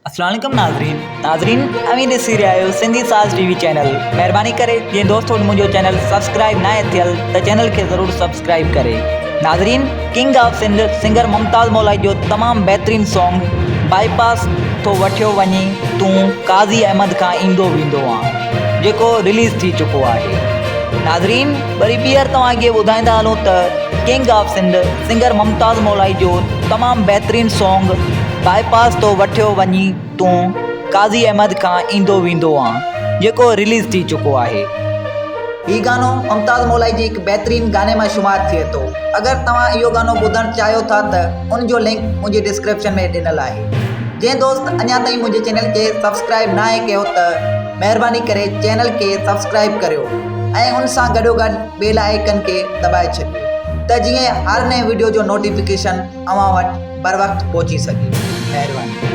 اسلام عليڪم ناظرين ناظرين اوهين ڏسي رهيا آهيو سنڌي ساز ٽي وي چينل مهرباني ڪري جنهن دوست وٽ منهنجو چينل سبسڪرائب ناهي ٿيل ته چينل کي ضرور سبسڪرائب ڪري ناظرين king of Sindh singer Mumtaz Molai جو تمام بهترين سانگ بائي پاس ٿو وٺيو وڃي تون قاضي احمد کان ايندو ويندو آن جيڪو رليز ٿي چڪو آهي ناظرين وري ٻيهر توهان کي ٻڌائيندا هلون ته king of Sindh singer Mumtaz Molai جو تمام بهترين سانگ باء پاس تو وٺيو وڃي تون قاضي احمد کان ايندو ويندو آن جيڪو رليز ٿي چڪو آهي. هي گانو ممتاز مولائي جي هڪ بهترين گاني مان شمار ٿئي ٿو اگر توهان اهو گانو ٻڌڻ چاهيو ٿا ته ان جو لنڪ منهنجي ڊسڪرپشن ۾ ڏنل آهي جنهن دوست اڃا تائين منهنجي چينل کي سبسڪرائب ناهي ڪيو ته مهرباني ڪري چينل کي سبسڪرائب ڪريو ۽ ان سان گڏوگڏ بيل آئيڪن کي دٻائي ڇڏيو ته جيئن هر نئين وڊيو جو نوٽيفڪيشن اوهان وٽ بروقت پهچي سگهي. مهرباني.